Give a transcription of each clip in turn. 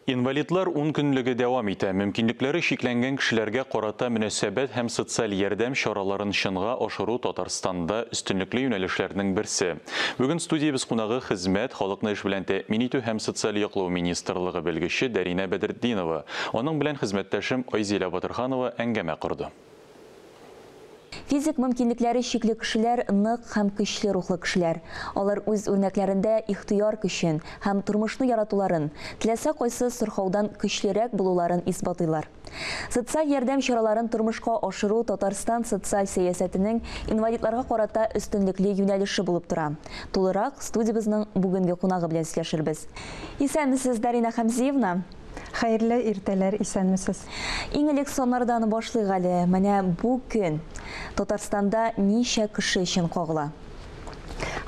Инвалидлар ункөнлеге дәвам итә. Мөмкинлекләре чикләнгән кешеләргә карата мөнәсәбәт һәм социаль ярдәм чараларын чынга ашыру Татарстанда өстенлекле юнәлешләрнең берсе. Бүген студиябез кунагы хезмәт, халыкны эш белән тәэмин итү һәм социаль яклау министрлыгы белгече Дәринә Бәдретдинова. Аның белән хезмәттәшем Айзилә Батырханова әңгәмә корды. Физик мөмкинлекләре чикле кешеләр нык һәм көчле рухлы кешеләр. Алар үз үрнәкләрендә ихтыяр көчен һәм тормышны яратуларын, теләсә кайсы сырхаудан көчлерәк булуларын исбатлыйлар. Социаль ярдәм чараларын тормышка ашыру Татарстан социаль сәясәтенең инвалидларга карата өстенлекле юнәлеше булып тора. Тулырак студиябезнең бүгенге кунагы белән сөйләшербез. Исәнмесез, Дарина Хамзиевна. Хәерле иртәләр, исәнмесез. Иң элек саннардан башлыйк әле. Менә бу көн Татарстанда ничә кеше өчен кагыла?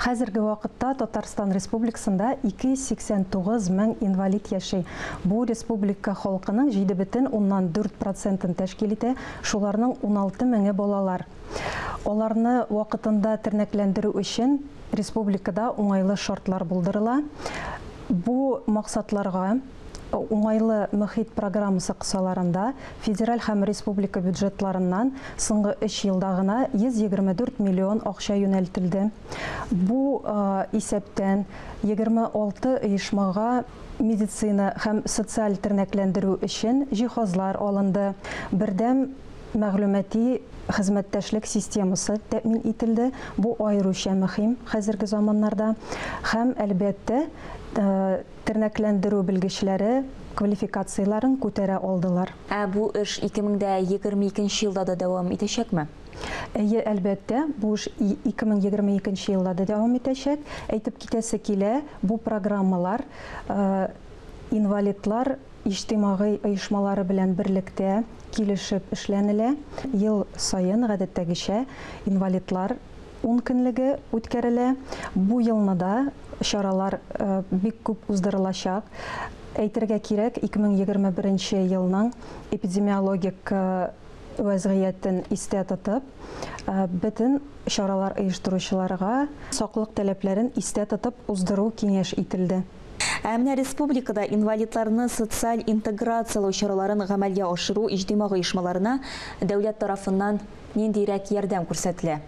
Хәзерге вакытта Татарстан Республикасында 289 мең инвалид яши. Бу республика халкының 7,4 процентын тәшкил итә, шуларның 16 меңе балалар. Аларны вакытында тернәкләндерү өчен республикада уңайлы шартлар булдырыла. Бу максатларга уңайлы мөхит программасы кысаларында федераль һәм республика бюджетларыннан соңгы 3 елда гына 124 миллион акча юнәлтелде. Бу исәптән 26 оешмага медицина һәм социаль тернәкләндерү өчен җиһазлар алынды. Бердәм мәгълүмати хезмәттәшлек системасы тәэмин ителде. Бу аеруча мөһим хәзерге заманнарда. Һәм әлбәттә, тернәкләндерү белгечләре квалификацияләрен күтәрә алдылар. Ә бу эш 2022 елда да дәвам итәчәкме? Әйе, әлбәттә, бу эш 2022 елда да дәвам итәчәк. Әйтеп китәсе килә, бу программалар инвалидлар иҗтимагый оешмалары белән берлектә килешеп эшләнелә. Ел саен гадәттәгечә инвалидлар ункөнлеге үткәрелә. Бу елны да чаралар бик күп уздырылачак. Әйтергә кирәк, 2021 елның эпидемиологик вәзгыятен истә тотып, бөтен чаралар оештыручыларга саклык таләпләрен истә тотып уздыру киңәш ителде. Ә менә республикада инвалидларны социаль интеграцияләү чараларын гамәлгә ашыру иҗтимагый оешмаларына дәүләт тарафыннан ниндирәк ярдәм күрсәтелә?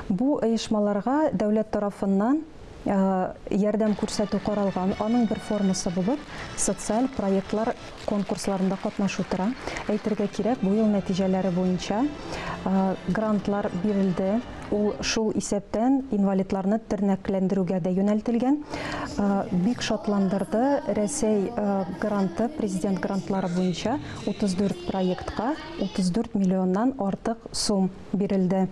Бу оешмаларга дәүләт тарафыннан ярдәм күрсәтү каралган. Аның бер формасы булып социаль проектлар конкурсларында катнашу тора. Әйтергә кирәк, бу ел нәтиҗәләре буенча грантлар бирелде. Ул шул исәптән инвалидларны тернәкләндерүгә дә юнәлтелгән. Бик шатландырды Рәсәй гранты, президент грантлары буенча 34 проектка 34 миллионнан артык сум бирелде.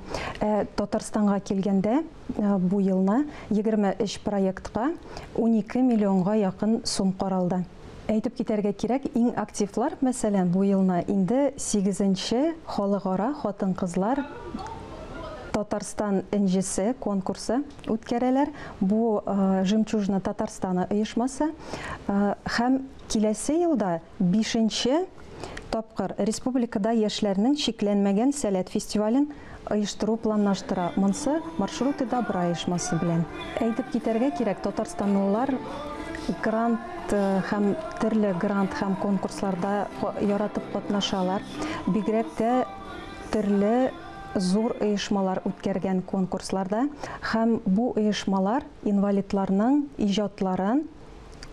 Татарстанга килгәндә бу елны 23 проектка 12 миллионга якын сум каралды. Әйтеп китәргә кирәк, иң активлар, мәсәлән, бу елны инде 8-нче халыкара хатын-кызлар Татарстан энҗесе конкурсы үткәрәләр. Бу Жемчужина Татарстана оешмасы. Һәм киләсе елда 5-нче тапкыр республикада яшьләрнең чикләнмәгән сәләт фестивален оештыру планлаштыра. Монсы Маршруты добра оешмасы белән. Әйтеп китәргә кирәк, татарстанлылар грант һәм төрле грант һәм конкурсларда яратып катнашалар. Бигрәк тә төрле зур оешмалар үткәргән конкурсларда, һәм бу оешмалар инвалидларның иҗатларын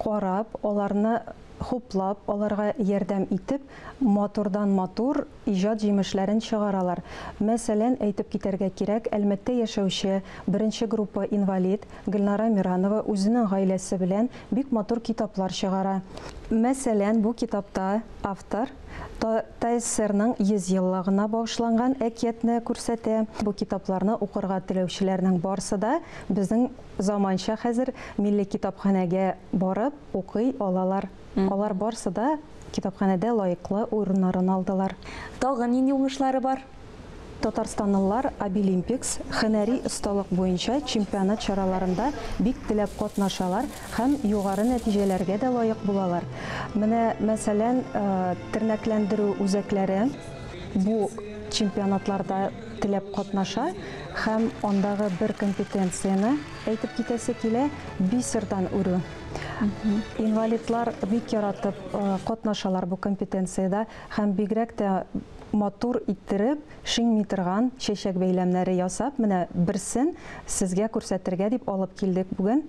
карап, аларны хуплап, аларга ярдәм итеп, матурдан матур иҗат җимешләрен чыгаралар. Мәсәлән, әйтеп китәргә кирәк, Әлмәттә яшәүче беренче группа инвалид Гөлнара Миранова үзенең гаиләсе белән бик матур китаплар чыгара. Мәсәлән, бу китапта автор ТССРның 100 еллыгына багышланган әкиятне күрсәтә. Бу китапларны укырга теләүчеләрнең барсы да безнең заманча хәзер милли китапханәгә барып укый алалар. Алар барсы да китапханәдә лаеклы урыннарын алдылар. Тагын нинди уңышлары бар? Татарстанлылар Абилимпикс һөнәри осталык буенча чемпионат чараларында бик теләп катнашалар һәм югары нәтиҗәләргә дә лаек булалар. Менә, мәсәлән, тернәкләндерү үзәкләре бу чемпионатларда теләп катнаша һәм андагы бер компетенцияне әйтеп китәсе килә, бисердан үрү. Инвалидлар бик яратып катнашалар бу компетенциядә һәм бигрәк тә матур иттереп, шиңми торган чәчәк бәйләмнәре ясап, менә берсен сезгә күрсәтергә дип алып килдек бүген.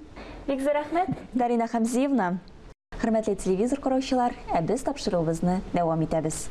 Бик зур рәхмәт, Дарина Хәмзиевна. Хөрмәтле телевизор караучылар, ә без тапшыруыбызны дәвам итәбез.